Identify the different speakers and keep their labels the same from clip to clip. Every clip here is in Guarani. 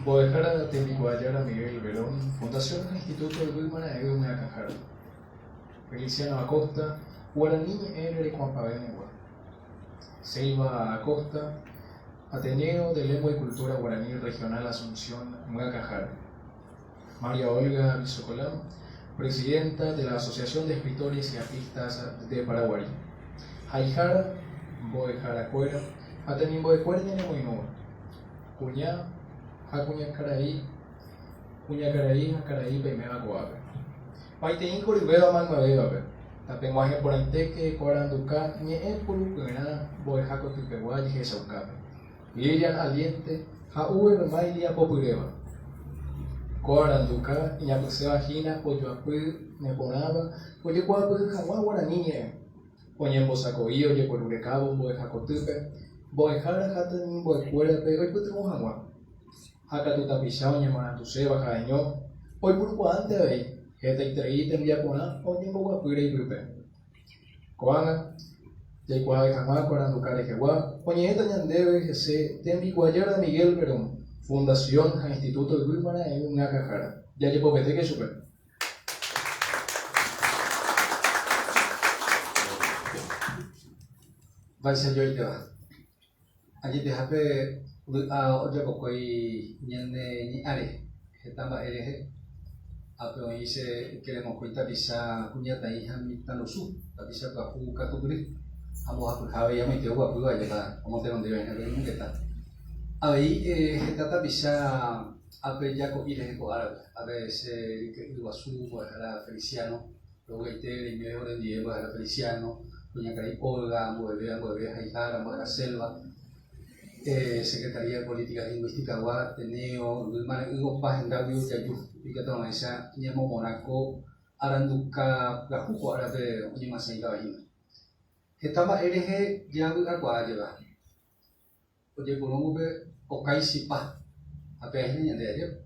Speaker 1: Mbo'ehára Tembikuaajára Miguel Verón, Fundación ha Instituto Yvy Marãe'ỹ myakãhára. Feliciano Acosta, Guarani Ñe'ẽ Rerekuapavẽmegua. Selva Acosta, Ateneo de Lengua y Cultura Guaraní Regional Asunción myakãhára. María Olga Visocolán, presidenta de la Asociación de Escritores y Artistas de Paraguay. Haihára, mbo'eharakuéra ha temimbo'ekuéra ñanemoirũva, kuña ha kuñakarai, kuñakarai ha karai peiméva ko'ápe. Maiteĩ koryvéva maymavévape, tapeg̃uahẽ porãitéke ko aranduka ñe'ẽ purupyrã mbo'ehakotypegua jehechaukápe. Lilian Aliente ha Uber Miley apopyréva. Ko aranduka iñapysẽva hína pojoapy neporãva ojekuaapyhy hag̃ua guarani ñe'ẽ. Oñembosako'i ojeporurekávo mbo'ehakotýpe, mbo'ehára ha temimbo'ekuérape oipytyvõ hag̃ua. Ha katu tapicha oñemoaranduséva ha'eño oipurukuaánte avei hetaiterei tembiaporã oñemboguapýre ipype. Ko'ág̃a, jaikuaave hag̃ua ko aranduka rehegua, oñe'ẽta ñandéve hese Tembikuaajára Miguel Verón, Fundación ha Instituto Yvy Marãe'ỹ myakãhára. Jajepopetéke chupe.
Speaker 2: Vaichajoitéva. Añetehápe vy'a ojapokói ñane ñe'ãre heta mba'e rehe, ápe oĩ che ykére mokõi tapicha kuñataĩ ha mitãrusu, tapicha pyahu katupyry, ha mbohapyha avei amoite oguapýva ajépa omotenondéva hína pe ñemongeta. Avei heta tapicha ápe jako'i rehe ko árape, ápe che ryke'y guasu mbo'ehára Feliciano, Rovy'aite reime orendie mbo'ehára Feliciano, kuñakarai Olga, ambueve, ambueve haihára, mbo'ehára Selva, Secretaría de Políticas Lingüísticas-gua, Ateneo, Yvy Marãe'ỹ opa hendágui ojaju ikatu hag̃uáicha ñamomorã ko aranduka pyahu ko árape oñemyasãitava hína. Heta mba'e rehe javy'akuaa jeva. Ojeporúngo pe okái chipa ha péva hína ñande ajépa.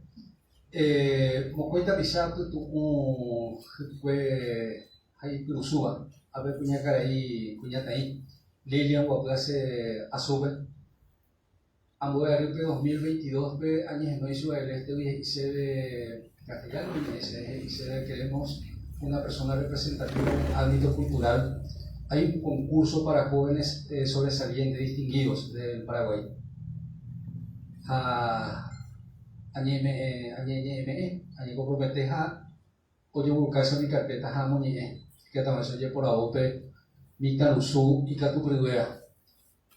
Speaker 2: Mokõi tapicha apytu'ũ hykue ha ipyrusúva, ápe kuñakarai kuñataĩ Lilian guapy che asúpe. Ambue arýpe 2022-pe añehenói Ciudad del Este-gui he'i chéve castellano oñe'ẽ chéve, he'i chéve queremos una persona representativa en el ámbito cultural, hay un concurso para jóvenes sobresalientes distinguidos del Paraguay. Ha añeme'ẽ, añeñe'ẽme'ẽ, añekompromete ha ojegurukáicha umi carpeta ha amoñe'ẽ, ikatu hag̃uáicha ojeporavo pe mitãrusu ikatupyryvéva.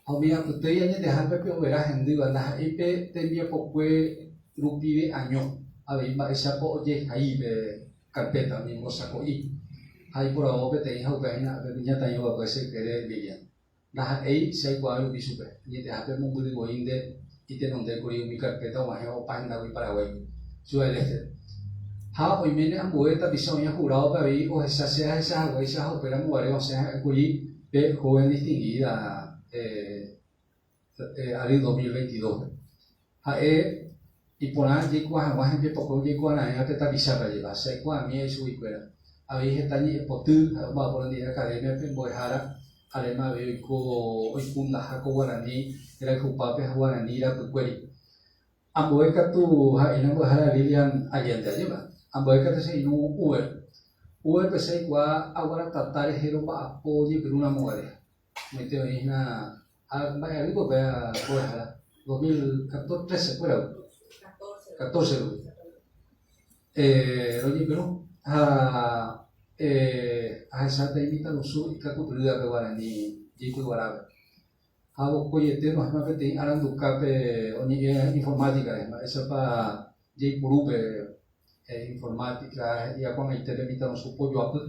Speaker 2: Ha umi apytéi añetehápe pe overa hendýva ndaha'éi pe tembiapokue rupive año, avei mba'éichapa ojehai pe karpéta oñembosako'i ha iporavo peteĩ ha upéva hína pe kuñataĩ ovakue che ykére Lilian. Ndaha'éi che aikuaa rupi chupe, añetehápe mombyry voínte itenonde kuri umi karpéta og̃uahẽva opa hendágui Paraguáigui, Ciudad del Este-pe. Ha oiméne ambue tapicha oĩva jurado-pe avei ohecha che ahecha haguéicha ha upéramo guare osẽ ha'e kuri Pe joven distinguida ary 2022-pe. Ha'e iporã jaikuaa hag̃ua hembiapokue ojeikuaa raẽva pe tapichápe ajépa, che aikuaami ichuguikuéra. Avei heta ñe'ẽpoty ha'e omba'apo rendive academia-pe mbo'ehára aréma avei oiko oikundaha ko guarani rayhupápe ha guarani rapykuéri. Ambue katu ha'éna mbo'ehára Lilian Allende, ajépa? Ambue katu che irũ Uber. Uber-pe che aikuaa Aguaratata rehe romba'apo oñepyrũ ramo guare. Moite oĩ hína ha mba'e arýpa upéva mbo'ehára? 2014 kuéragui. 14 rupi. Roñepyrũ ha ahecha peteĩ mitãrusu ikatupyrývape guarani jeipyguarápe. Ha vokoiete nohẽma peteĩ arandukápe oñe'ẽ informática-re, mba'éichapa jaipuru pe informática he'íva ko'ag̃aite pe mitãrusu pojoapy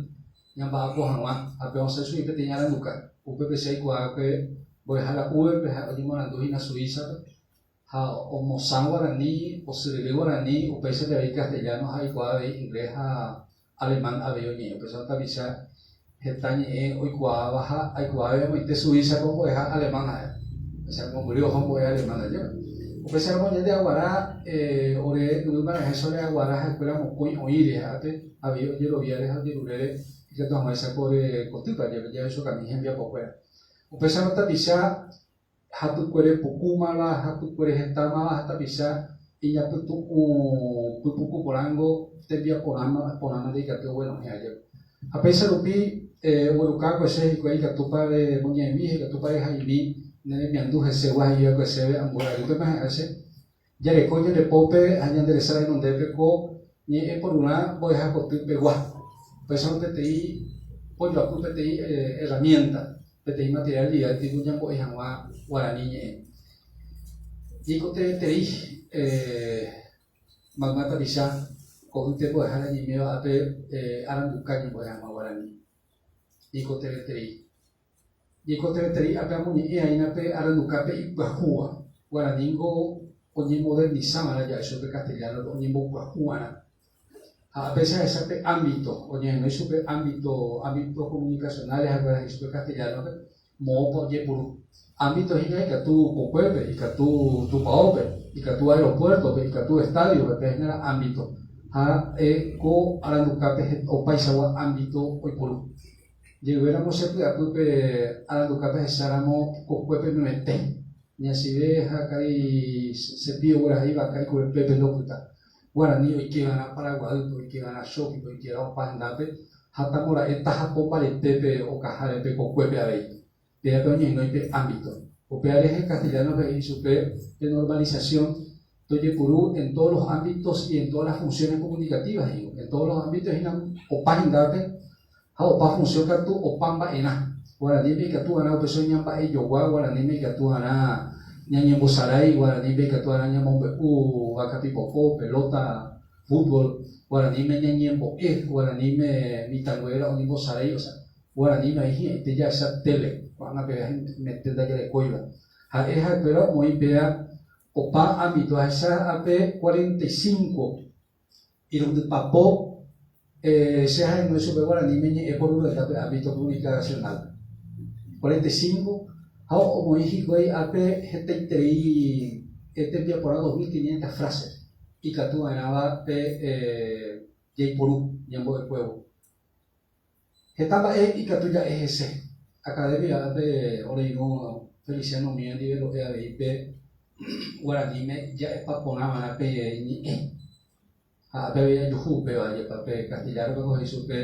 Speaker 2: ñamba'apo hag̃ua ha pe osẽ chugui peteĩ aranduka. Upépe che aikuaa pe mbo'ehára Uber-pe ha'e oñemoarandu hína Suiza-pe ha omosã guarani, osyryry guarani, upéicha jave castellano ha aikuaa avei inglés ha Alemán avei oñe'ẽ, upéicha tapicha heta ñe'ẽ oikuaáva ha aikuaáve amoite Suiza-pe ombo'eha alemán ha'e. Upéicha mombyry oho ombo'e alemán ajépa. Upéicharamo ñande aguara ore yvy marãháicha ore aguara ha'ekuéra mokõi oĩre ha'ápe avei ojeroviáre ha ojerurére ikatu hag̃uáicha ko ore kotýpe ajépa jahechukami hembiapokuéra. Upéicharõ tapicha. Hapykuere pukúmava, hapykuere hetámava ha tapicha iñapytu'ũ pypuku porãngo tembiaporãma porãma ndaikatúi oguenohẽ ajépa. Ha péicha rupi ogueruka va'ekue che hikuái ikatúpa remoñe'ẽmi ha ikatúpa rehaimi ne remiandu hesegua he'i va'ekue chéve ambue arýpema he'ã che. Jareko ñande pópe ha ñande resa renondépe ko ñe'ẽ porurã mbo'ehakoty pegua. Upéicharõ peteĩ pojoapy peteĩ herramienta, peteĩ material didáctico ñambo'e hag̃ua guarani ñe'ẽ. Ñaikotevẽterei mayma tapicha ko'ýte mbo'ehára ñaiméva ápe aranduka ñambo'e hag̃ua guarani. Ñaikotevẽterei. Ñaikotevẽterei ápe amoñe'ẽ aína pe arandukápe ipyahúva. Guaraníngo oñemodernisava'erã ja'e chupe castellano-pe oñembopyahuva'erã. Ha ápe che ahecha pe ámbito, oñehenói chupe ámbito, ámbitos comunicacionales ha'ekuéra he'i chupe castellano-pe, moõpa ojepuru. Ámbito hína ikatu kokuépe, ikatu tupaópe, ikatu aeropuerto-pe, ikatu estadio-pe, péva hína la ámbito. Ha ko arandukápe opaichagua ámbito oipuru. Jeyvéramo che py'apýpe arandukápe ahecháramo kokuépe memete, ñasive ha karai Sepi ogueraha ivaka ikurepépe ndopyta. Guarani oikeva'erã Paraguaýpe, oikeva'erã Chópipe, oikeva'erã opa hendápe ha tamora'e tahapo mbaretépe okaháre pe kokuépe avei. Pévape oñehenói pe ámbito. Upéva rehe castellano-pe he'i chupe pe normalización tojepuru en todos los ámbitos y en todas las funciones comunicativas, he'ívo. En todos los ámbitos hína opa hendápe ha opa función katu opa mba'erã. Guaraníme ikatu va'erã upéicha oñamba'ejogua, guaraníme ikatu va'erã ñañembosarái, guaraníme ikatu va'erã ñamombe'u vakapipopo, pelota, fútbol, guaraníme ñañembo'e, guaraníme mitãnguéra oñembosarái, o sea, Guaraníme oĩ hi'ãite jahecha téle, ko'ág̃a peve haimete ndajarekóiva. Ha'e ha'ekuéra omoĩ péa opa ámbito ahecha ápe 45 irundypapo che ahenói chupe guaraníme ñe'ẽ porurenda pe ámbito comunicacional. 45 ha omoĩ hikuái ápe hetaiterei tembiaporã 2500 frases ikatu va'erãva pe jaiporu ñambo'ekuévo. Heta mba'e ikatu ja'e hese. Academia pe ore irũ Feliciano Mía ndive ro'e avei pe guaraníme ja'epa porã va'erã pe ñe'ẽ. Ha ápe avei ajuhu upéva jepa pe castellano-pe ko he'i chupe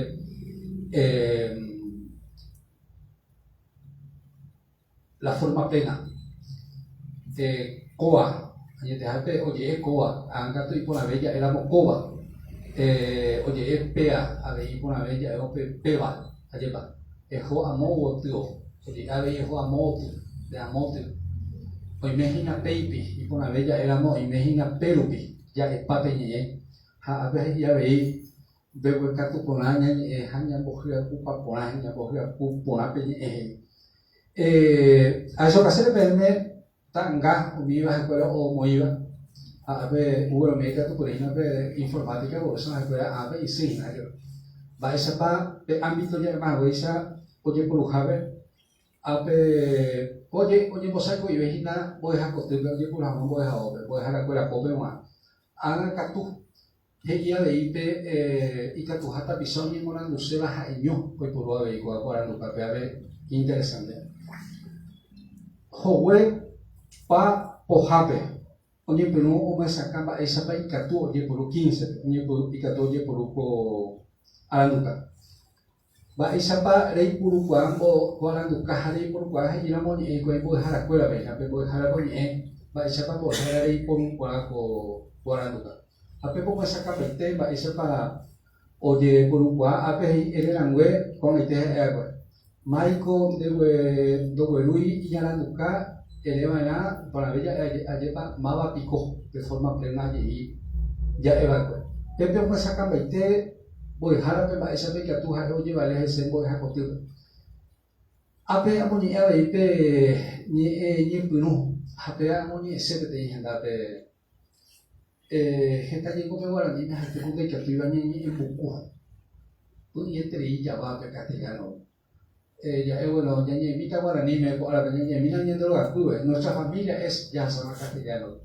Speaker 2: La forma plena. Kóva, añetehápe oje'e kóva, ág̃a katu iporãve ja'éramo kóva. Oje'e péa, avei iporãve ja'évo pe péva, ajépa. Eho amo gotyo, oje'e avei eho amo gotyo, de amótyo. Oime hína péipi, iporãve ja'éramo oime hína pérupi, ja'epa pe ñe'ẽ. Ha ápe he'i avei Mbeguekatu porã ñañe'ẽ ha ñambohyakupa porã, ñambohyaku porã pe ñe'ẽ he'i. Ahechaukaséne peẽme ta'anga umíva ha'ekuéra omoĩva, ha ápe uguerome ikatu kuri hína pe informática oguerúsõ ha'ekuéra ápe isy hína ajépa. Mba'éichapa pe ámbito ja'éma haguéicha ojeporuhápe, ápe oñembosako'ive hína mbo'ehakotýpe ojeporu hag̃ua mbo'ehaópe, mbo'eharakuéra pópe g̃uarã. Ág̃a katu He'i avei pe ikatuha tapicha oñemoranduséva ha'eño oiporu avei kóva ko arandukápe ave interesante. Hogue pa pohápe oñepyrũ omyesakã mba'éichapa ikatu ojeporu quince-pe oñepyrũ ikatu ojeporu ko aranduka. Mba'éichapa reipurukuaa ko aranduka ha reiporukuaa he'íramo oñe'ẽ hikuái mbo'eharakuérape, ha pe mbo'ehárape oñe'ẽ mba'éichapa mbo'ehára reiporukuaa ko aranduka. Ha pe pomyesakãmbaite mba'éichapa ojeporukuaa ápe he'i ere rangue ko'ag̃aite ha'e va'ekue. Máiko ndoguerúi iñaranduka ere va'erã iporãve ja'e ajépa máva piko pe forma plena jey ja'e va'ekue. Pépe omyesakãmbaite Mbo'ehárape mba'éichapa ikatu ha'e ojevale hese mbo'ehakotýpe. Ápe amoñe'ẽ avei pe ñe'ẽ ñepyrũ ha péva amoñe'ẽse peteĩ hendápe heta jeko pe guaraníme ha'ete ku ndaikatúiva ñañe'ẽmbuku py'ỹieterei java pe castellano. Ja'e bueno ñañe'ẽmíta guaraníme ko árape ñañe'ẽmína ñande rogapýpe, nuestra familia es jahasáma castellano.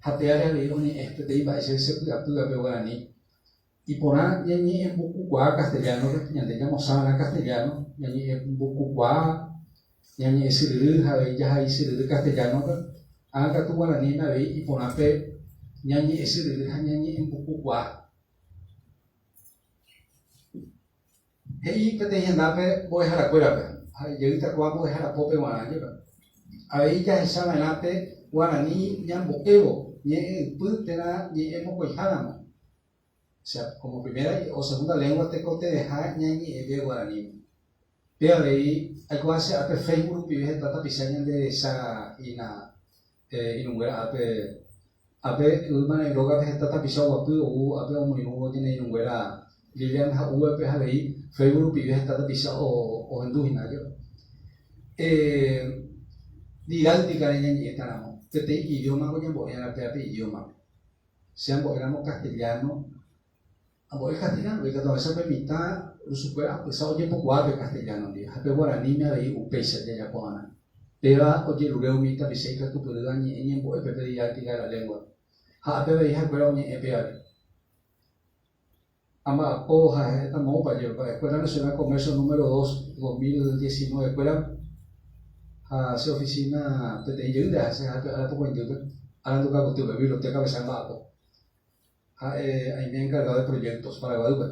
Speaker 2: Ha pévare avei oñe'ẽ peteĩ mba'e che chepy'apýva pe guarani. Iporã ñañe'ẽmbukukuaa castellano-pe, ñande ñamosãva'erã castellano, ñañe'ẽmbukukuaa. Ñañe'ẽ syryry ha avei jahai syryry castellano-pe, ág̃a katu guaraníme avei iporã pe ñañe'ẽ syryry ha ñañe'ẽmbukukuaa. He'i peteĩ hendápe mbo'eharakuérape, ha ijeýta kóva mbo'ehára pópe g̃uarã, ajépa. Avei jahecha va'erã pe guarani ñambo'évo ñe'ẽ ypy térã ñe'ẽ mokõiháramo. O sea, como primera o segunda lengua tekotevẽha ñañe'ẽve guaraníme. Pe avei aikuaa che ápe Facebook rupive heta tapicha ñande recha hína irũnguéra ápe. Ápe Yvy Marã'i rógape heta tapicha oguapy ou ápe omoirũvo ñane irũnguéra Lilian ha Uwe-pe ha avei Facebook rupive heta tapicha ohendu hína ajépa. Didáctica-re ñañe'ẽtaramo, peteĩ idioma-ko ñambo'éarã péva pe idioma-pe. Che ambo'éramo castellano, ambo'e castellano, ikatu avei pe mitã rusukuéra apysa ojepokuaa pe castellano ndive ha pe guaraníme avei upéicha jajapo'arã. Péva ojerure umi tapicha ikatupyrýva ñe'ẽ ñembo'épe pe didáctica de la lengua. Ha ápe avei ha'ekuéra oñe'ẽ pévare. Amba'apo ha heta moõpa jepe, Escuela Nacional Comercio número dos, 2019 kuéra ha che oficina peteĩ jeýnte ahase hápe ára pokõindýpe, aranduka kotýpe, biblioteca-pe che amba'apo. Ha'e aime encargado de proyectos Paraguaýpe.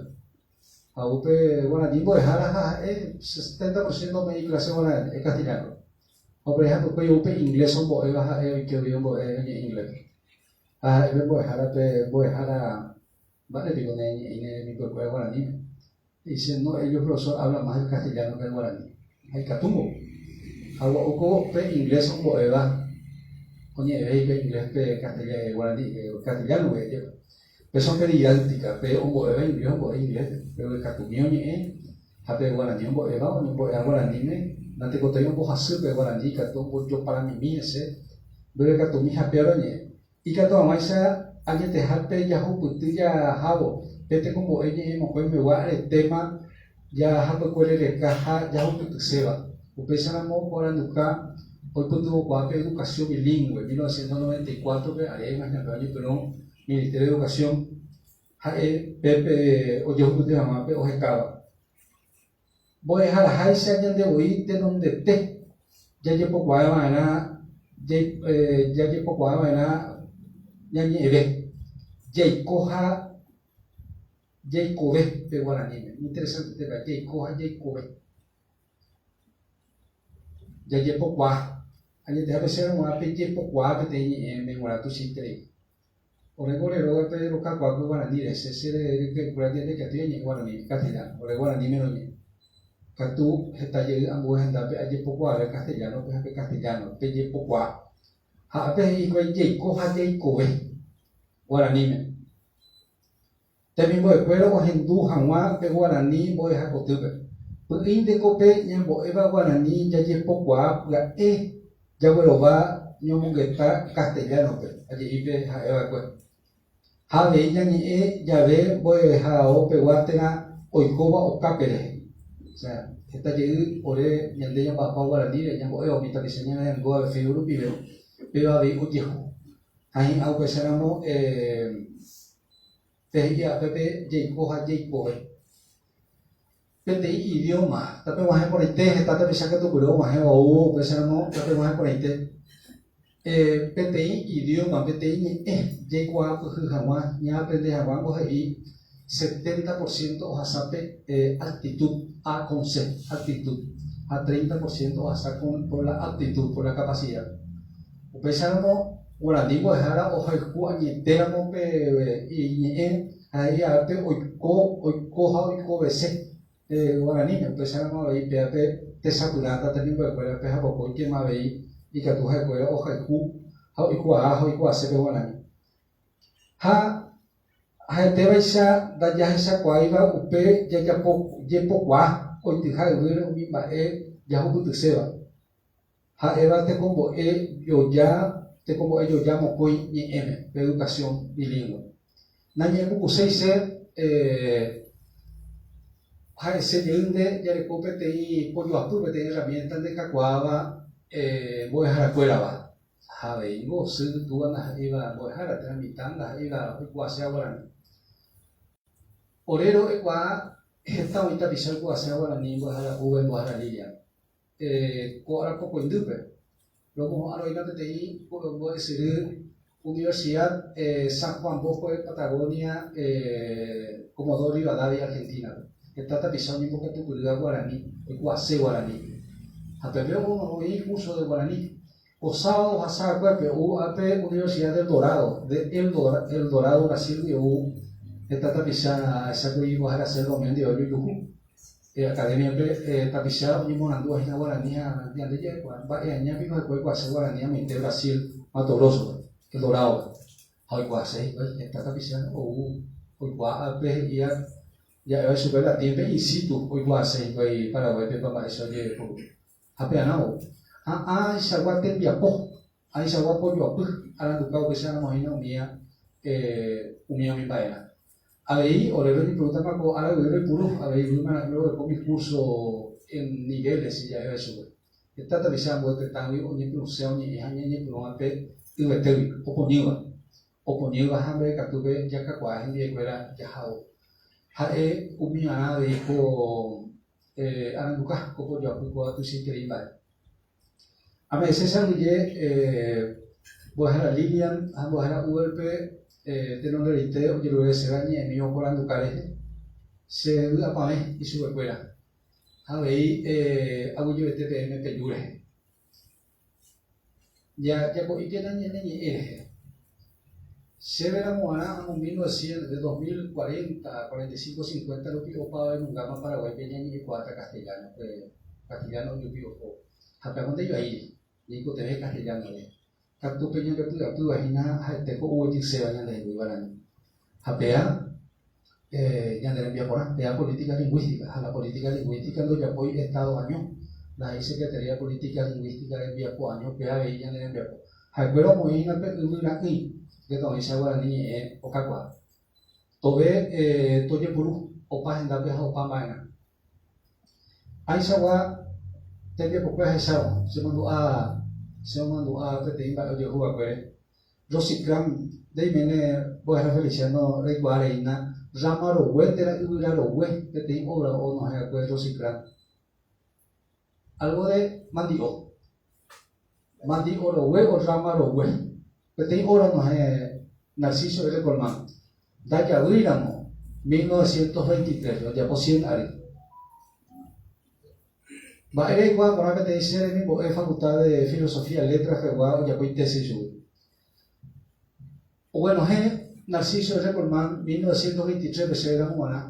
Speaker 2: Ha upe guarani mbo'ehára ha ha'e 70% ome'ẽ iclase guarani, castellano. Ha upéi hapykuéi ou pe inglés ombo'éva ha'e oike guive ombo'e oñe'ẽ inglés-pe. Ha ha'e pe mbo'ehára pe mbo'ehára Mba'e piko ne ñe'ẽ ne remimbo'ekuéra guaraníme? He'ise, No, ellos profesor hablan más el castellano que el guaraní. Ha ikatúngo. Ha gua'úko pe inglés ombo'éva oñe'ẽve hikuái inglés pe guarani, castellano-gui ajépa. Péicha pe didáctica, pe ombo'éva inglés ombo'e inglés-pe, pe ikatumi oñe'ẽ ha pe guarani ombo'éva oñembo'éva guaraníme natekotevẽi ombohasy pe guarani ikatu ombojoparamimi hese mbeguekatumi ha péva roñe'ẽ. Ikatu hag̃uáicha añetehápe jahupyty jahávo pe tekombo'e ñe'ẽ mokõimegua aretéma jahapykuerereka ha jahupytyséva. Upéicharamo ko aranduka oipytyvõkuaa pe Educación Bilingüe 1994-pe aréma hína pe oñepyrũ Ministerio de Educación ha'e pépe ojehupyty hag̃ua pe ohekáva. Mbo'eharaháicha ñande voi tenondete jajepokuaa va'erã jajepokuaa va'erã ñañe'ẽve, jaiko ha jaikove pe guaraníme. Interesantetépa, jaiko ha jaikove. Jajepokuaa. Añetehápe chéve g̃uarã pejepokuaa peteĩ ñe'ẽme g̃uarã tuichaiterei. Oréngo ore rógape rokakuaa ko guaraníre, che che ryke'ykuéra ndive ndaikatúi añe'ẽ guarani, castellano, ore guaraníme roñe'ẽ. Katu heta jey ambue hendápe ajepokuaave castellano-pe ha pe castellano, pejepokuaa. Ha ápe he'i hikuái jaiko ha jaikove guaraníme. Temimbo'ekuéra ohendu hag̃ua pe guarani mbo'ehakotýpe. Py'ỹinteko pe ñambo'éva guarani jajepokuaa pya'e jaguerova ñomongeta castellano-pe, aje'ípe ha'eva'ekue. Ha avei ñañe'ẽ jave mbo'ehaopegua térã oikóva okápe rehe. Osea, heta jey ore ñande ñamba'apóva guaraníre ñambo'éva umi tapicha ñanerendúva Facebook rupive, péva avei ojehu. Ha hi'ã upéicharamo pe he'i ápe jaiko ha jaikove. Peteĩ idioma, tapeg̃uahẽ porãite, heta tapicha katupyry og̃uahẽva oúvo upéicharamo tapeg̃uahẽ porãite. Peteĩ idioma, peteĩ ñe'ẽ jaikuaapyhy hag̃ua, ñaaprende hag̃ua ngo he'i 70% ohasa pe actitud, A con C, actitud, ha 30% ohasa por la aptitud, por la capacidad. Upéicharamo, guarani mbo'ehára ohayhu añetéramo pe iñe'ẽ ha he'i ápe oiko, oiko ha oikovese guaraníme. Upéicharamo avei péape techapyrãta temimbo'ekuérape ha vokóikema avei ikatu ha'ekuéra ohayhu ha oikuaa ha oikuaase pe guarani. Ha ha'etévaicha ndajahechakuaáiva upe jajapo jepokuaa oityha yvýre umi mba'e jahupytyséva. Ha'éva tekombo'e joja, tekombo'e joja mokõi ñe'ẽme, pe educación bilingũe. Nañe'ẽpukuséi che ha'ese jeýnte jareko peteĩ pojoapy, peteĩ herramienta ndekakuaáva mbo'eharakuérava. Ha avei ningo sy, túva ndaha'éiva mbo'ehára térã mitã ndaha'éiva oikuaaséva guarani. Ore ro'ekuaa heta oĩ tapicha oikuaaséva guarani mbo'ehára Uve, mbo'ehára Lilia. Ko ára pokõindýpe romoha'arõína peteĩ mbo'esyry Universidad San Juan Bosco de Patagonia, Comodoro Rivadavia, Argentina-pe. Heta tapicha oñembokatupyrýva guarani, oikuaase guarani. Ha peve oĩ curso de guarani. Ko sábado ohasa va'ekuépe ou ápe Universidad del Dorado, de El Dorado, Brasil-gui ou heta tapicha ahecha kuri mbo'ehára Selva Ome'ẽ ndive ojojuhu. Academia-pe tapicha oñemoarandu hína guarani ha ñande ja'ekuaa mba'e aña piko hikuái oikuaase guarani amoite Brasil, Mato Grosso-pe, El Dorado-pe. Ha oikuaase hikuái heta tapicha ou oikuaa ápe he'íva ja'éva ichupe latín-pe in situ oikuaase hikuái Paraguáipepa mba'éicha ojeporu. Ha pearã ou. Ha ãichagua tembiapo, ãichagua pojoapy aranduka upéicharamo hína umía umi umi mba'erã. Avei ore roñepyrũtama ko ára guive roipuru, avei yvy mara'ỹme roguereko umi curso en niveles ja'éva ichupe. Heta tapicha ambue tetãgui oñepyrũse oñe'ẽ ha ñañepyrũva pe yvetégui, opoñýva. Opoñýva ha mbeguekatúpe jakakuaa hendivekuéra jahávo. Ha'e umivarã avei ko aranduka, ko pojoapy kóva tuichaiterei mba'e. Ame'ẽse che aguyje mbo'ehára Lilian ha mbo'ehára Uber-pe tenondereite ojerure chéve añe'ẽmi oporanduka rehe che vy'apavẽ ichupekuéra ha avei aguyjevete peẽme peju rehe. Jajapo'íkena ñane ñe'ẽ rehe. Chéve ramo'arã amo 1900, de 2040, 45, 50 rupi opavave nungáma Paraguáipe ñañe'ẽkuaáta castellano, pe castellano ojupi oho. Ha péva ndejoaíri, ñaikotevẽ castellano rehe. Katu pe ñandepy'apýva hína ha'ete ko oguejyséva ñandehegui guarani. Ha péa ñane rembiaporã, péa política lingũística, ha la política lingũística ndojapói Estado año, ndaha'éi Secretaría de Política Lingũística rembiapo año, péa avei ñane rembiapo. Ha'ekuéra omoĩ hína pe yvy ra'ỹi, jeto'õicha guarani ñe'ẽ okakuaa. Tove tojepuru opa hendápe ha opa mba'erã. Ãichagua tembiapokue ahechávo, chemandu'a, chemomandu'a peteĩ mba'e ojehu va'ekuére. Rosicrán, ndeimene mbo'ehára Feliciano reikuaa reína rama rogue térã yvyra rogue peteĩ obra onohẽ va'ekue Rosicrán. Algo de mandi'o. Mandi'o rogue o rama rogue. Peteĩ obra onohẽ Narciso R. Colmán. Ndajavýiramo 1923-pe, ojapo cien ary. Mba'ére aikuaa porã peteĩ che remimbo'e Facultad de Filosofía Letras pegua ojapo itésis chugui. Oguenohẽ Narciso R. Colmán 1923-pe chéve ramo g̃uarã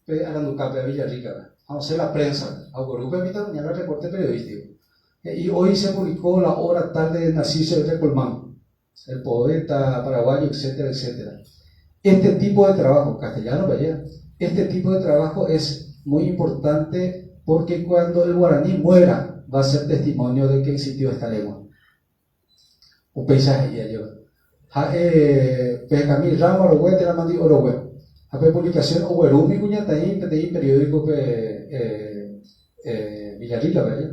Speaker 2: pe arandukápe a Villarrica-pe ha osẽ la prensa-pe ha ogueru pe mitãkuña la reporte periodístico. He'i hoy se publicó la obra tal de Narciso R. Colmán, el poeta paraguayo, etcétera, etcétera. Este tipo de trabajo, castellano-pe aje, este tipo de trabajo es muy importante porque cuando el guaraní muera va a ser testimonio de que existió esta lengua. Upéicha he'i ajéva. Ha'e pehekami rama rogue térã mandi'o rogue. Ha pe publicación ogueru umi kuñataĩ peteĩ periódico-pe Villarrica-pe aje.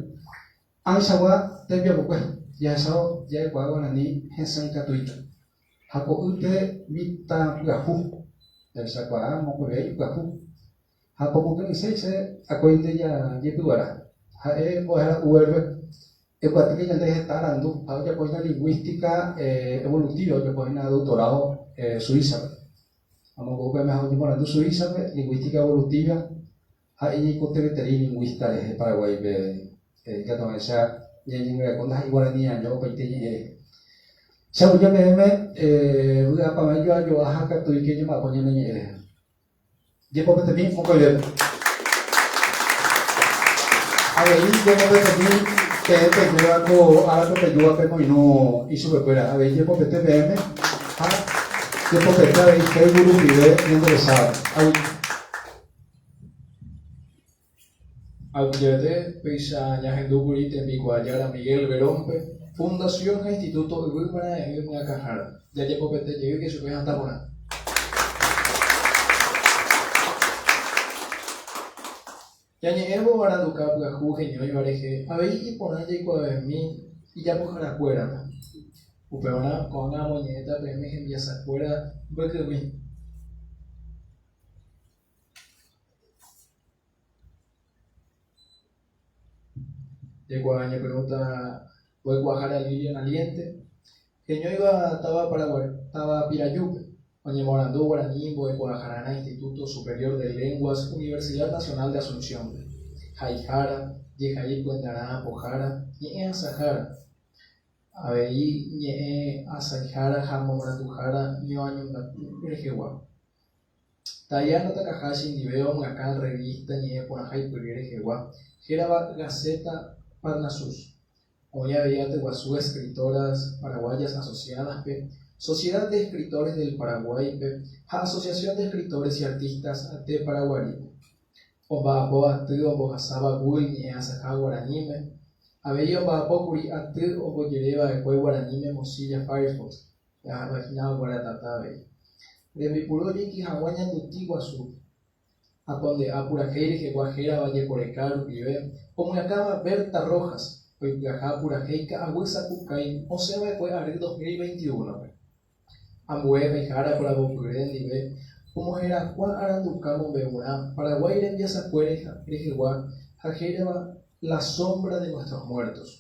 Speaker 2: Ãichagua tembiapokue jahechávo ja'ekuaa guarani hesãi katuíta. Ha ko'ýte mitã pyahu, jahechakuaa mokõive ipyahu. Ha pomokyre'ỹséi che akóinte jajepyguara. Ha'e mbo'ehára UR-pe ekuatýke ñande heta arandu ha ojapo hína lingũística evolutiva ojapo hína doctorado Suiza-pe. Amombe'u peẽme ha oñemoarandu Suiza-pe lingũística evolutiva ha iñeikotevẽterei lingũista rehe Paraguáipe ikatu hag̃uáicha ñañangareko ndaha'éi guarani año opaite ñe'ẽ rehe. Che aguyje peẽme vy'apavẽ joajoa ha katuíke ñemba'apo ñane ñe'ẽ rehe. Jepopetemi mokõivépe. Avei jepopetemi peẽ pejúva ko árape pejúva pemoirũ ichupekuéra. Avei jepopete peẽme ha jepopete avei Facebook rupive ñanderecháva.
Speaker 1: Aguyjevete péicha ñahendúkuri tembikuaajára Miguel Verón-pe, Fundación ha Instituto Yvy Marãe'ỹ myakãhára. Jajepopete jeýke chupe hatã porã. Ñañe'ẽvo aranduka pyahu heñóiva rehe avei iporã jaikuaavemi ijapoharakuérape. Upevarã ko'ág̃a amoñe'ẽta peẽme hembiasakuéra mbykymi. Jaikuaa ñepyrũta mbo'ekuaahára Lilian Aliente, heñóiva táva Paraguay, táva Pirajúpe, oñemoarandu guarani mbo'ekuaahararã Instituto Superior de Lenguas Universidad Nacional de Asunción-pe, haihára, jehai pyendarã apohára, ñe'ẽasahára, avei ñe'ẽasaihára ha momaranduhára ñoañongatu rehegua. Tayano Takahashi ndive omyakã revista ñe'ẽporãhaipyre rehegua hérava Gaceta Parnasus. Oĩ avei atyguasu Escritoras Paraguayas Asociadas-pe, Sociedad de Escritores del Paraguay-pe ha Asociación de Escritores y Artistas de Paraguarí-pe. Omba'apo aty ombohasáva Google ñe'ẽasaha guaraníme, avei omba'apókuri aty ombojereva'ekue guaraníme Mozilla Firefox, Jaha'ãhína oguaratata avei. Rembipuru ojeiki hag̃ua ñanduti guasúpe. Aponde'a purahéi rehegua hérava jeporeka rupive omyakãva Berta Rojas, oipyaha purahéi ka'aguy sapukái osẽva'ekue ary 2021-pe. Ambue haihára poravopyre ndive omoherakuã aranduka mombe'urã Paraguái rembiasakue rehegua ha hérava La sombra de nuestros muertos.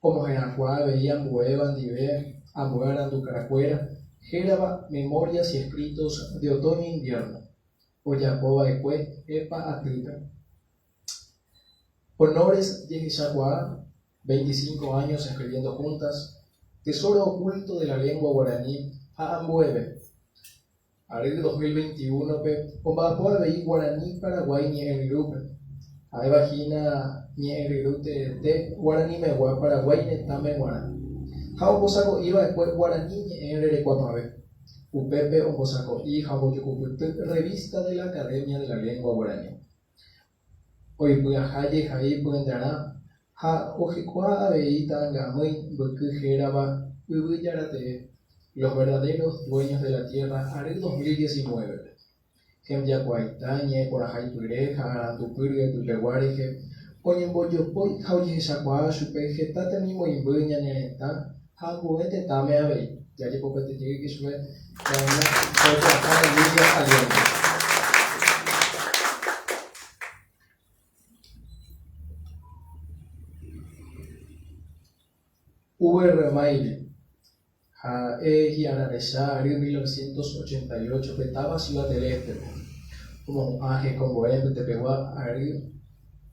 Speaker 1: Omoherakuã avei ambuéva ndive ambue arandukarakuéra hérava Memorias y escritos de otoño e invierno, ojapo va'ekue EPA atýpe. Honores jehechakuaa, 25 años escribiendo juntas, Tesoro oculto de la lengua guaraní ha ambueve. Ary 2021-pe omba'apo avei Guarani Paraguái ñe'ẽryrúpe, ha'éva hína ñe'ẽryru teete guaranimegua Paraguái retãme g̃uarã, ha ombosako'i va'ekue Guarani ñe'ẽ rerekuapavẽ. Upépe ombosako'i ha ombojokupyty Revista de la Academia de la Lengua Guaraní. Oipyaha jehai pyendarã ha ojekuaa avei ta'angamýi mbyky hérava Yvy Jaratee, Los verdaderos dueños de la tierra ary 2019-pe. Hembiakuaaita ñe'ẽporãhaipyre ha arandupy ryepypegua rehe oñembojopói ha ojehechakuaa chupe heta temimoĩmby ñane retã ha ambue tetãme avei. Jajepopete jeýke chupe ñaña oikuaahára Lilia Aliente. VR Maili, ha'e hi'ararecha ary 1988 pe táva Ciudad del Este-pe, omohu'ã hekombo'e mbytepegua ary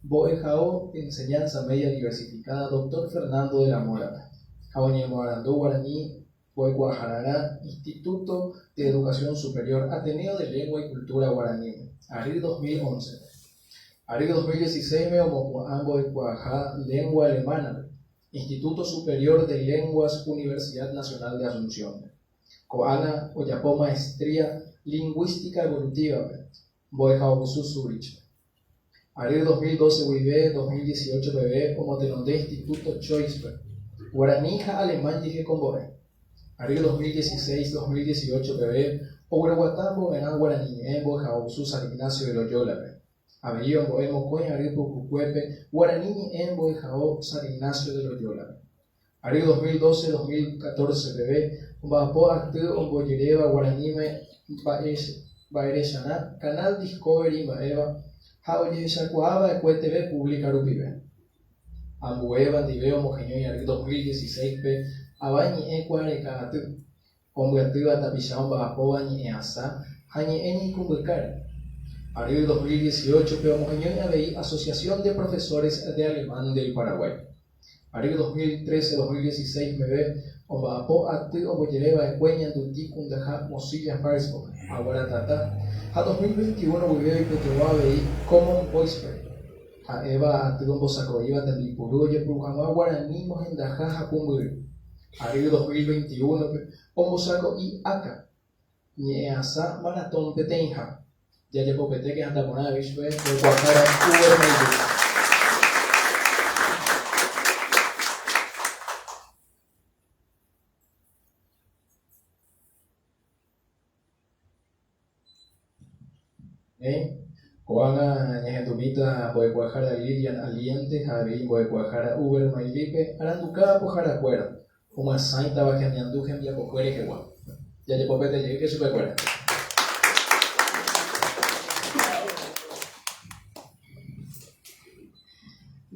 Speaker 1: Mbo'ehao Enseñanza Media Diversificada Doctor Fernando de la Mora-pe, ha oñemoarandu guarani mbo'ekuaahararã Instituto de Educación Superior Ateneo de Lengua y Cultura Guaraníme, ary 2011-pe. Ary 2016-me omopu'ã mbo'ekuaaha Lengua Alemana-pe, Instituto Superior de Lenguas Universidad Nacional de Asunción-pe. Ko'ág̃a ojapo maestría Lingũística Evolutiva-pe, Mbo'ehaovusu Zúrich-pe. Ary 2012 guive 2018 peve omotenonde Instituto Choice-pe, guarani ha alemán jehekombo'e. Ary 2016, 2018 peve ogueroguata mbo'erã guarani ñe'ẽ Mbo'ehaovusu San Ignacio de Loyola-pe. Avei ombo'e mokõi ary pukukuépe guarani ñe'ẽ Mbo'ehao San Ignacio de Loyola-pe. Ary 2012, 2014 peve omba'apo aty ombojeréva guaraníme mba'erecharã Canal Discovery mba'éva ha ojehechakuaava'ekue TV Pública rupive. Ambuéva ndive omoheñói ary 2016-pe ava ñe'ẽ kuaareka aty, ombyatýva tapicha omba'apóva ñe'ẽasa ha ñe'ẽ ñeikũmbykáre. Ary 2018-pe omoheñói avei Asociación de Profesores de Alemán del Paraguay. Ary 2013, 2016 meve omba'apo aty ombojereva'ekue ñanduti kundaha Mozilla Firefox, Aguaratata, ha 2021 guive oipytyvõ avei Common Voice-pe, ha'éva aty ombosako'íva tembipuru ojepuru hag̃ua guarani mohendaha ha pumbyry. Ary 2021-pe ombosako'i aka, ñe'ẽasa maratón peteĩha. Jajapopetéke hatã porã avei chupe oikuaahára Uber Mailú. Néi, ko'ág̃a ñahendumíta mbo'ekuaahára Lilian Aliente ha avei mbo'ekuaahára Uber Mailípe aranduka apoharakuéra, omyasãitava hemiandu hembiapokue rehegua. Jajepopete jeýke chupekuéra.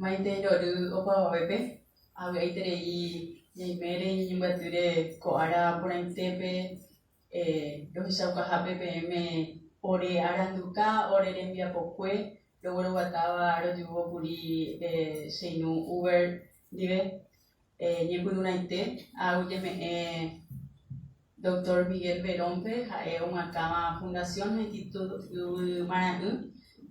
Speaker 3: Maitei rory opavavépe, avy'aiterei ñaimére ñañembyatýre ko ára porãitépe rohechaukahápe peẽme ore aranduka, ore rembiapokue rogueroguatáva rojúvo kuri che irũ Uber ndive. Ñepyrũrãite aguyjeme'ẽ Doctor Miguel Verón-pe, ha'e omyakãva Fundación ha Instituto Yvy Marã'ỹ,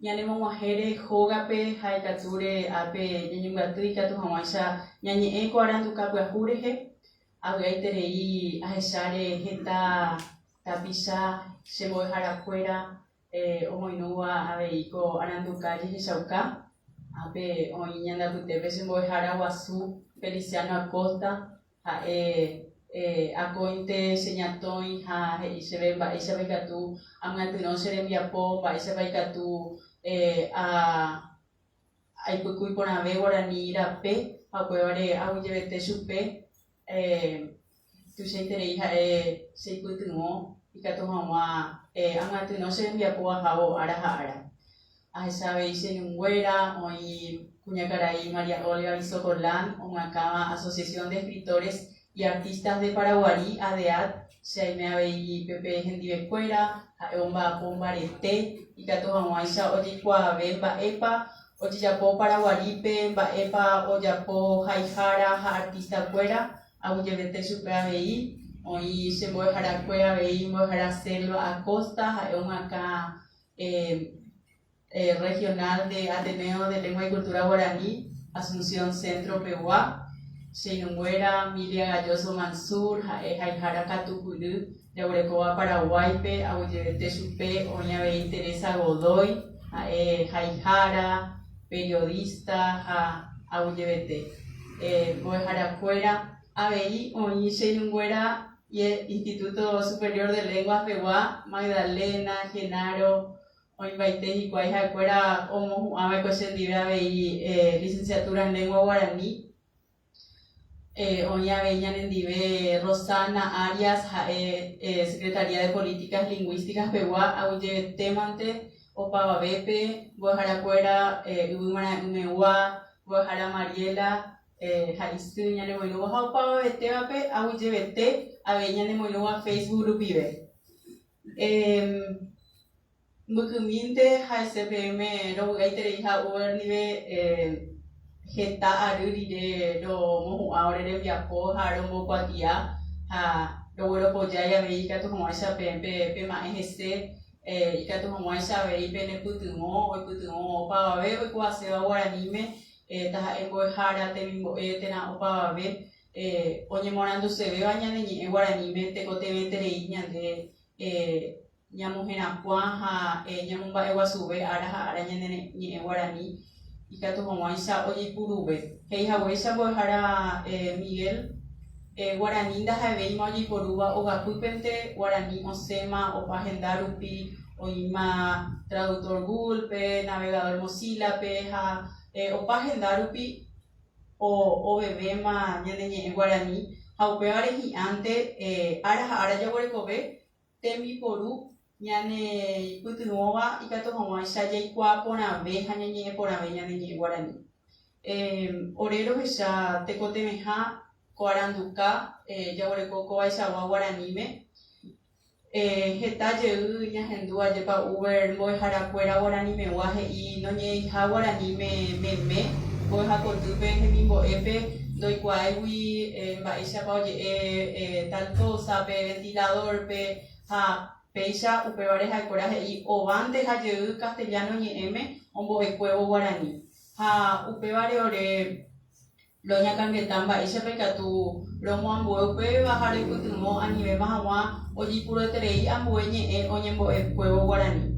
Speaker 3: ñanemog̃uahẽre hógape ha ikatúre ápe ñañembyaty ikatu hag̃uáicha ñañe'ẽ ko aranduka pyahu rehe. Avy'aiterei ahecháre heta tapicha che mbo'eharakuéra omoirũva avei ko aranduka jehechauka. Ápe oĩ ñande apytépe che mbo'ehára guasu Feliciano Acosta, ha'e akóinte che ñatõi ha he'i chéve mba'éichapa ikatu amyatyrõ che rembiapo, mba'éichapa ikatu aipykúi porãve guarani rape ha upévare aguyjevete chupe. Tuichaiterei ha'e cheipytyvõ ikatu hag̃ua amyatyrõ che rembiapo ahávo ára ha ára. Ahecha avei che irũnguéra, oĩ kuñakarai María Olga Visocolán omyakãva Asociación de Escritores y Artistas de Paraguarí, ADEAD, che aime avei pépe hendivekuéra, ha'e omba'apo mbarete ikatu hag̃uáicha ojeikuaave mba'épa ojejapo Paraguarípe, mba'épa ojapo haihára ha artista-kuéra. Aguyjevete chupe avei, oĩ che mbo'eharakue avei mbo'ehára Selva Acosta, ha'e omyakã Regional de Ateneo de Lengua y Cultura Guaraní, Asunción Centro pegua. Che irũnguéra, Milia Galloso Mansur, ha'e haihára katupyry jaguerekóva Paraguáipe, aguyjevete chupe, oĩ avei Teresa Godoy, ha'e haihára, periodista ha aguyjevete mbo'eharakuéra. Avei oĩ che irũnguéra Instituto Superior de Lenguas pegua, Magdalena, Genaro, oĩmbaite hikuái ha'ekuéra omohu'ãva'ekue chendive avei Licenciatura en Lengua Guaraní. Oĩ avei ñanendive Rosana Arias ha'e Secretaría de Políticas Lingüísticas pegua aguyjevetémante opavavépe, mbo'eharakuéra Yvy Marã'ỹmegua, mbo'ehára Mariela ha isy ñanemoirũva ha opavavetévape aguyjevete avei ñanemoirũva Facebook rupive. Mbykymínte ha'ese peẽme rovy'aitereiha Uber ndive heta ary rire romohu'ã ore rembiapo ha rombokuatia ha rogueropojái avei ikatu hag̃uáicha peẽ pema'ẽ hese, ikatu hag̃uáicha avei penepytyvõ, oipytyvõ opavave oikuaaséva guaraníme, taha'e mbo'ehára, temimbo'e térã opavave oñemoarandusevéva ñane ñe'ẽ guaraníme tekotevẽterei ñande ñamoherakuã ha ñamomba'eguasuve ára ha ára ñane ñe'ẽ guarani ikatu hag̃uáicha ojeipuruve. He'i haguéicha mbo'ehára Miguel, guarani ndaha'evéima ojeiporúva ogapýpente, guarani osẽma opa henda rupi, oĩma traductor Google-pe, navegador Mozilla-pe ha opa henda rupi ovevéma ñane ñe'ẽ guarani ha upévare hi'ãnte ára ha ára jaguerekove tembiporu ñaneipytyvõva ikatu hag̃uáicha jaikuaa porãve ha ñañe'ẽ porãve ñane ñe'ẽ guarani. Ore rohecha tekotevẽha ko aranduka jaguereko kovaichagua guaraníme. Heta jey ñahendu ajépa Uber mbo'eharakuéra guaranimegua he'i noñe'ẽiha guaraníme meme mbo'ehakotýpe hemimbo'épe ndoikuaáigui mba'éichapa oje'e tal kósape, ventilador-pe ha péicha upévare ha'ekuéra he'i ovánte ha jey castellano ñe'ẽme ombo'ekuévo guarani ha upévare ore Roñakãngeta mba'éichapa ikatu romoambue upéva ha roipytyvõ anivéma hag̃ua ojeipurueterei ambue ñe'ẽ oñembo'ekuévo guarani.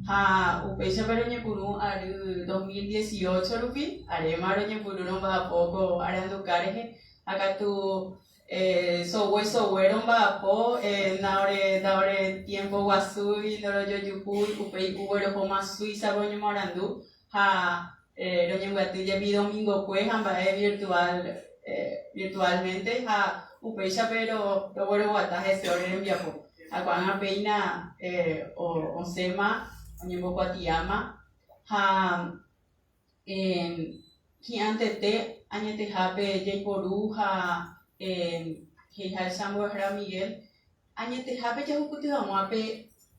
Speaker 3: Ha upéichape roñepyrũ ary 2018 rupi, aréma roñepyrũ romba'apo ko aranduka rehe, ha katu sogue sogue romba'apo ndaore tiempo guasúi, ndorojojuhúi, upéi Uber ohóma Suiza-pe oñemoarandu ha Roñembyaty jepi domingokue ha mba'e virtual virtualmente ha upéichape rogueroguata hese ore rembiapo. Ha ko'ág̃a péina osẽma, oñembokuatiáma ha. Hi'ãntete añetehápe jaiporu ha he'iháicha mbo'ehára Miguel, añetehápe jahupyty hag̃ua pe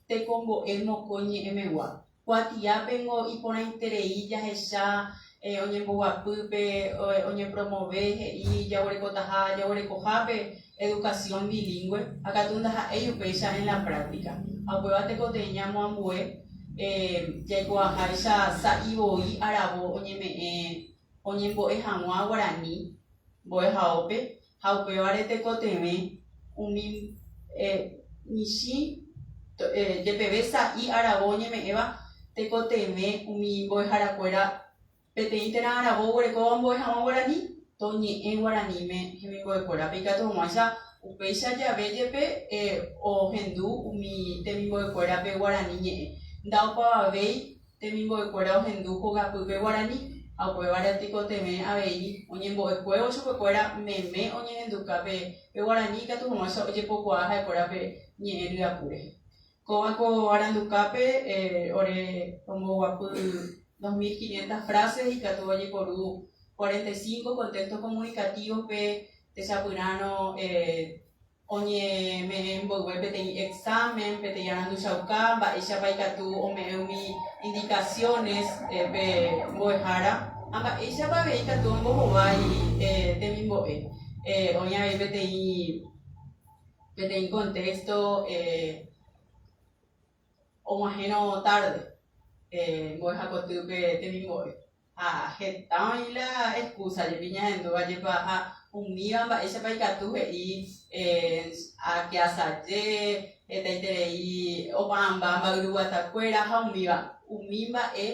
Speaker 3: tekombo'e mokõi ñe'ẽmegua. Kuatiápengo iporãiterei jahecha oñemboguapýpe, oñepromove he'i jaguerekotaha jaguerekohápe educación bilingũe, ha katu ndaha'éi upéicha en la práctica. Ha upéva tekotevẽ ñamoambue jaikuaaháicha sa'i voi aravo oñeme'ẽ oñembo'e hag̃ua guarani mbo'ehaópe ha upévare tekotevẽ umi michĩ jepeve sa'i aravo oñeme'ẽva tekotevẽ umi mbo'eharakuéra Peteĩ térã aravo oguerekóva ombo'e hag̃ua guarani, toñe'ẽ guaraníme hemimbo'ekuérape ikatu hag̃uáicha upéicha jave jepe ohendu umi temimbo'ekuérape guarani ñe'ẽ. Ndaopavavéi temimbo'ekuéra ohendu hogapýpe guarani, ha upévare tekotevẽ avei oñembo'ekuévo chupekuéra meme oñehenduka pe guarani ikatu hag̃uáicha ojepokuaa ha'ekuéra pe ñe'ẽ ryapu rehe. Kóva ko arandukápe ore romboguapy 2500 frases ikatu ojeporu 45 contextos comunicativos-pe techapyrãrõ oñeme'ẽ mboyve peteĩ examen, peteĩ aranduchauka, mba'éichapa ikatu ome'ẽ umi indicaciones pe mbo'ehára ha mba'éichapa avei ikatu ombohovái temimbo'e. Oĩ avei peteĩ. Peteĩ contexto og̃uahẽrõ tarde mbo'ehakotýpe temimbo'e. Ha heta oĩ la excusa jepi ñahendúva jepa ha umíva mba'éichapa ikatu he'i ake asaje, hetaiterei opa'ãmba mba'yruguatakuéra ha umíva. Umi mba'e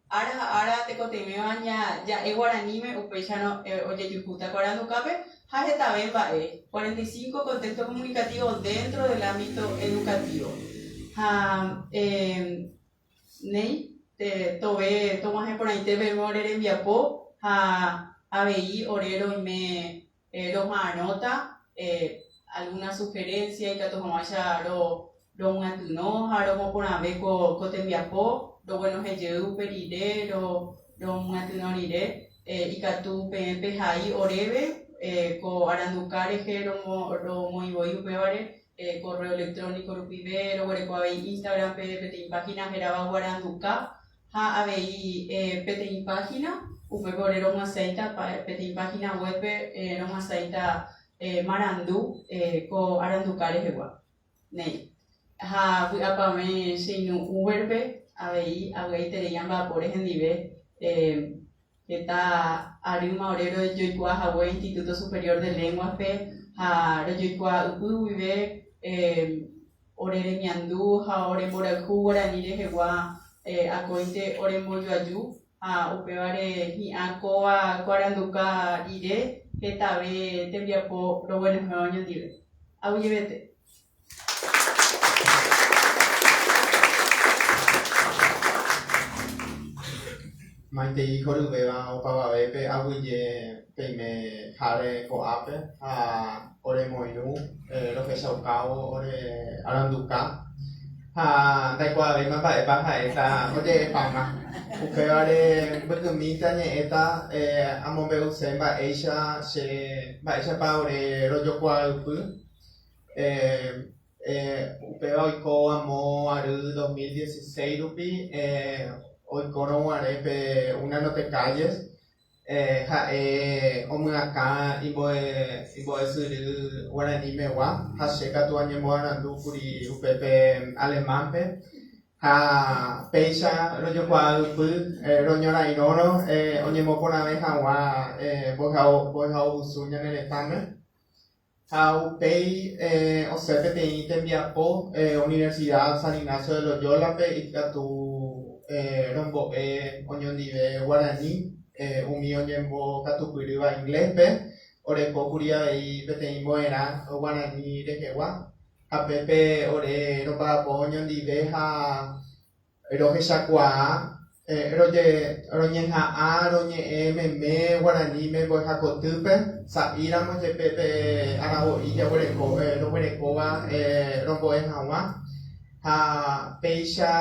Speaker 3: Ára ha ára tekotevẽva ja'e guaraníme upéicharõ ojejuhúta ko arandukápe ha hetave mba'e, 45 contexto comunicativo dentro del ámbito educativo. Ha néi, tove tog̃uahẽ porãite peẽme ore rembiapo ha avei ore roime roha'arõta alguna sugerencia ikatu hag̃uáicha romyatyrõ ha romoporãve ko tembiapo, roguenohẽ jey upe rire romyatyrõ rire ikatu peẽ pehai oréve ko aranduka rehe romoĩ voi upévare correo electrónico rupive, roguereko avei Instagram-pe peteĩ página hérava Guaranduka Ha avei peteĩ páhina, upépe ore romyasãita, peteĩ páhina web-pe romyasãita marandu ko aranduka rehegua. Néi. Ha vy'apavẽ che irũ Uber-pe avei avy'aiterei amba'apóre hendive heta arýma ore rojoikuaa hague Instituto Superior de Lenguas-pe ha rojoikuaa ypy guive Ore remiandu ha ore mborayhu guarani rehegua akóinte orembojoaju ha upévare hi'ã kóva ko aranduka rire hetave tembiapo roguenohẽva oñondive. Aguyjevete.
Speaker 1: Maitei horyvéva opavavépe aguyje peime háre ko'ápe ha oremoirũ rohechaukávo ore aranduka ha ndaikuaavéima mba'épa ha'éta oje'epáma. Upévare mbykymínte añe'ẽta amombe'use mba'éicha che mba'éichapa ore rojokuaaypy. Upéva oiko amo ary 2016 rupi oikórõ guare pe Una No Te Calles Ha'e omyakã imbo'esyry guaranimegua ha che katu añemoarandúkuri upépe alemán-pe ha péicha rojokuaa ypy roñorairõrõ oñemoporãve hag̃ua mbo'ehaovusu ñane retãme. Ha upéi osẽ peteĩ tembiapo Universidad San Ignacio de Loyola-pe ikatu rombo'e oñondive guarani umi oñembokatupyrýva inglés-pe, orekókuri avei peteĩ mbo'erã guarani rehegua ha pépe ore romba'apo oñondive ha Rohechakuaa, roñeha'ã roñe'ẽ meme guaraníme mbo'ehakotýpe, sa'íramo jepe pe aravo'i jaguereko roguerekóva rombo'e hag̃ua ha péicha.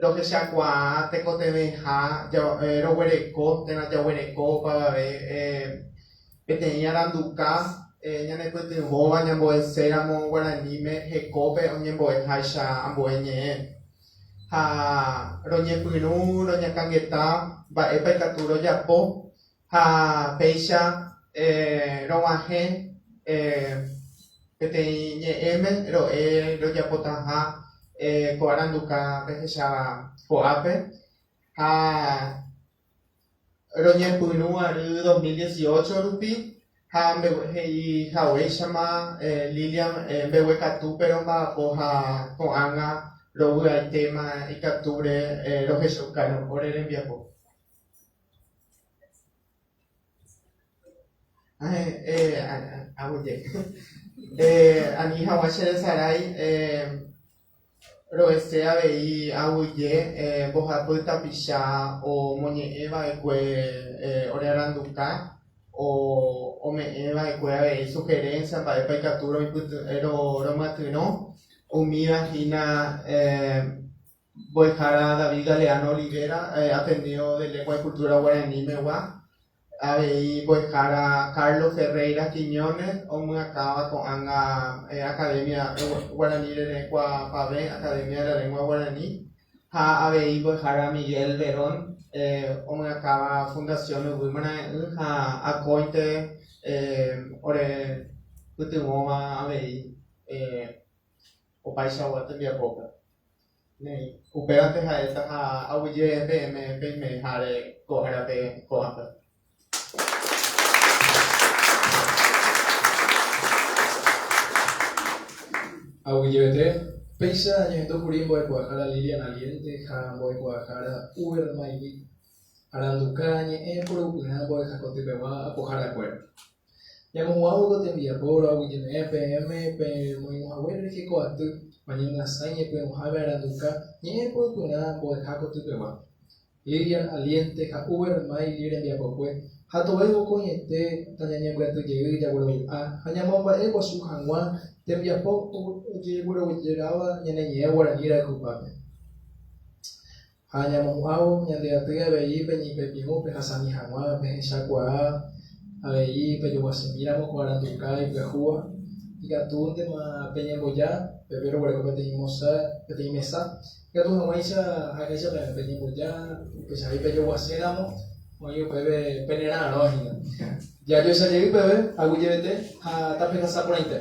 Speaker 4: Rohechakuaa tekotevẽha roguereko térã jaguereko opavave peteĩ aranduka ñanepytyvõva ñambo'eséramo guaraníme hekópe oñembo'eháicha ambue ñe'ẽ. Ha roñepyrũ roñakãngeta mba'épa ikatu rojapo ha péicha rog̃uahẽ peteĩ ñe'ẽme ro'e rojapotaha ko aranduka pehecháva ko'ápe ha roñepyrũ ary 2018 rupi ha he'i haguéichama Lilian mbeguekatúpe romba'apo ha ko'ág̃a rovy'aitéma ikatúre rohechauka ore rembiapo. Ani hag̃ua cheresarái ro'ese avei aguyje mbohapy tapicha omoñe'ẽ va'ekue ore aranduka, ome'ẽ va'ekue avei sugerencia mba'épa ikatu romyatyrõ, umíva hína Mbo'ehára David Galeano Olivera, Ateneo de Lengua y Cultura Guaraní megua, avei mbo'ehára Carlos Ferreira Quiñónez omyakãva ko'ág̃a Academia Guarani Rerekuapavẽ, Academia de la Lengua Guaraní, ha avei mbo'ehára Miguel Verón omyakãva Fundación Yvy Marãe'ỹ ha akóinte ore pytyvõva avei opaichagua tembiapópe. Néi, upévante ha'éta ha aguyje peẽme peimeháre ko árape ko'ápe.
Speaker 1: Aguyjevete, péicha añehendúkuri mbo'ekuaahára Lilian Aliente ha mbo'ekuaahára Uber Maily, aranduka ñe'ẽ porupyrã mbo'ehakotypegua apoharakuéra. Ñamohu'ãvo ko tembiapo roaguyjeme'ẽ peẽme pemoirũhague rehe ko aty oñemyasãi ñepyrũháme aranduka ñe'ẽ poypyrã mbo'eha kotypegua. Lilian Aliente ha Uber Maily rembiapokue ha tove vokóiete tañañembyaty jey jaguerovy'a ha ñamomba'e guasu hag̃ua tembiapo ojeguerojeráva ñane ñe'ẽ guarani rayhupápe. Ha ñamohu'ãvo ñande aty avei peñeipepirũ pehasami hag̃ua pehechakuaa avei pejoguasemíramo ko aranduka ipyahúva, ikatúntema peñemboja peve roguereko peteĩ mosa, peteĩ mesa, ikatu hag̃uáicha ha'eháicha peẽme peñemboja, upeichahágui pejoguaséramo oĩ upépe penera'arõ hína. Jajoecha jey peve, aguyjevete ha tapehasa porãite.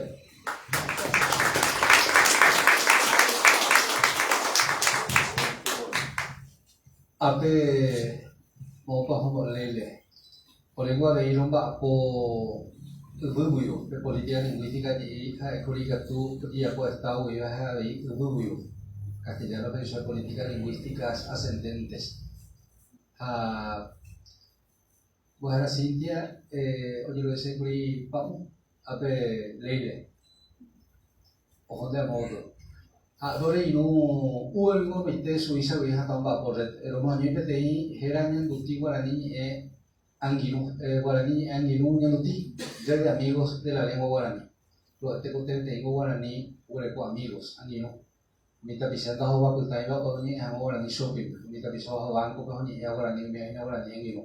Speaker 2: Ápe moõpa oho Leile, oréngo avei romba'apo yvýguio, pe política lingũística je'i ha'ékuri ikatu ojejapo Estado guive ha avei yvýguio, castellano-pe he'i chupe políticas lingũísticas ascendentes. Ha Mbo'ehára Cynthia ojeroviasékuri pa'ũ ápe Leile ohónte amo gotyo. Ha ore irũ Uber ningo opaite Suiza guive hatã omba'apo red. Romohañói peteĩ héra ñanduti guarani ñe'ẽ angirũ, guarani ñe'ẽ angirũ ñanduti, Red de Amigos de la Lengua Guaraní. Ro'ete ko peteĩngo guarani guereko amigos, angirũ. Umi tapicha ndahovapytãiva oñe'ẽ hag̃ua guarani shopping-pe, umi tapicha oho banco-pe oñe'ẽva guarani umi aína guarani angirũ.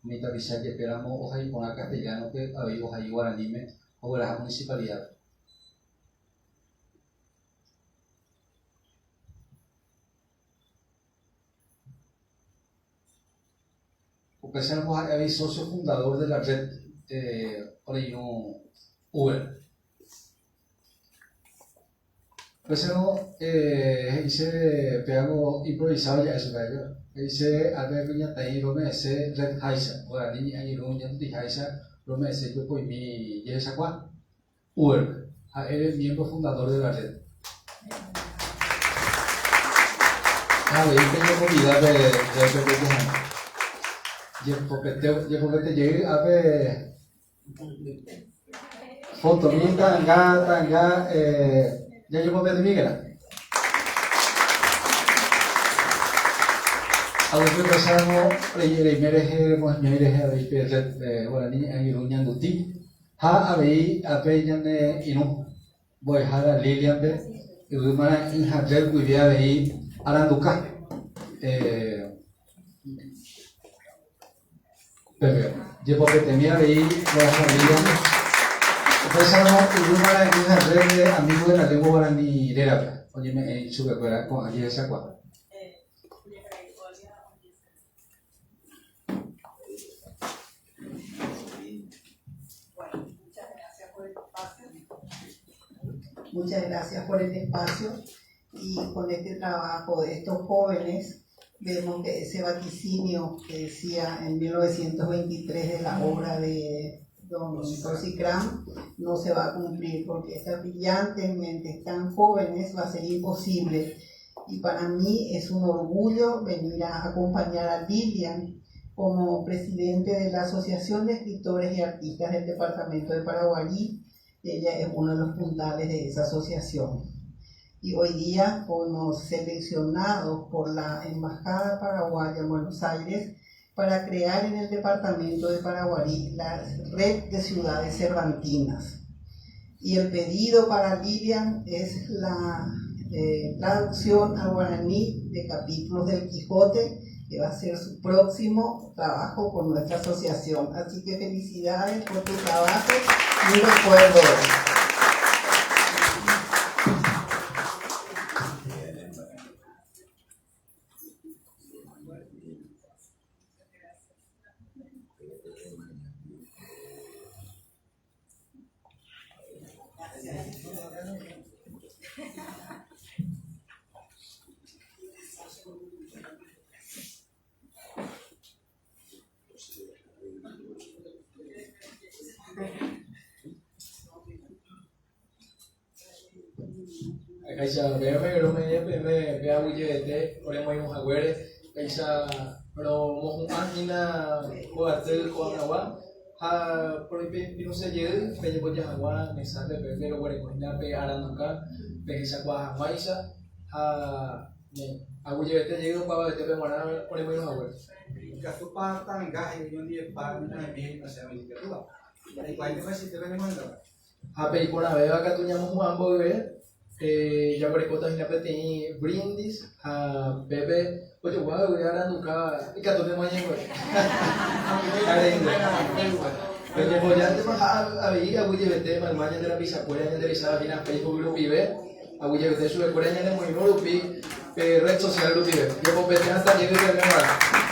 Speaker 2: Umi tapicha jepéramo ohai porã castellano-pe avei ohai guaraníme ogueraha municipalidad-pe. Upéicharamo ha'e avei socio fundador de la red ore irũ Uber. Upéicharõ he'ise pévango improvisado ja'e chupe ajépa. He'ise ápe kuñataĩ rome'ẽse red háicha, guarani ñe'ẽ angirũ ñandutiháicha rome'ẽse ipepoimi jehechakuaa. Uber-pe, ha'e miembro fundador de la red. Ha avei peñekonvida pe red-pe peike hag̃ua. Jepopete, jepopete jey ápe Fotomi ta'anga, ta'anga, jajopopetemíkena. Aguyje upéicharamo reime rehe remoheñói rehe avei pe red guarani angirũ ñanduti ha avei ápe ñane irũ mbo'ehára Lilian-pe yvy marãe'ỹ ha red guive avei aranduka. Pepe, jepopetemi avei Guarani Upéicharamo Yvy Marãe'ỹ ha Red de Amigos de la Lengua Guarani rérape oñeme'ẽ ichupekuéra ko'ã jehechakuaa.
Speaker 5: Muchas gracias por el espacio y con este trabajo de estos jóvenes vemos que ese vaticinio que decía en 1923 de la obra de don Rosicrán no se va a cumplir porque estas brillantes mentes tan jóvenes va a ser imposible. Y para mí es un orgullo venir a acompañar a Lilian como presidente de la Asociación de Escritores y Artistas del Departamento de Paraguarí. Ella es uno de los puntales de esa asociación. Y hoy día fuimos seleccionados por la Embajada Paraguaya en Buenos Aires para crear en el departamento de Paraguarí la red de ciudades cervantinas. Y el pedido para Lilian es la traducción al guaraní de capítulos del Quijote, que va a ser su próximo trabajo con nuestra asociación. Así que felicidades por tu trabajo y un recuerdo.
Speaker 1: Péicha peẽme rome'ẽ peẽme pe aguyjevete oremoirũ haguére, péicha romohu'ã hína ko aty ko'ag̃agua ha roipirũse jey peñemboja hag̃ua mesápe pépe roguereko hína pe aranduka pehechakuaa hag̃uáicha ha aguyjevete jey opavavetépe g̃uarã oremoirũ haguére.
Speaker 2: Ikatúpa ta'anga he'i oñondivepa oñemoĩmi hembiapo ikatúva? Jaikuaáitépa hesete penemohendáva.
Speaker 1: Ha pe iporãvéva katu ñamohu'ã mboyve, jaguerekóta hína peteĩ brindis ha pépe ojogua yvy aranduka ikatu nemoñe'ẽngue. Peñembojántema ha avei aguyjevete mayma ñande rapichakuéra ñande recháva hína Facebook rupive, aguyjevete chupekuéra ñanemoirũ rupi pe red social rupive. Jepopete hatã jey peve g̃uarã.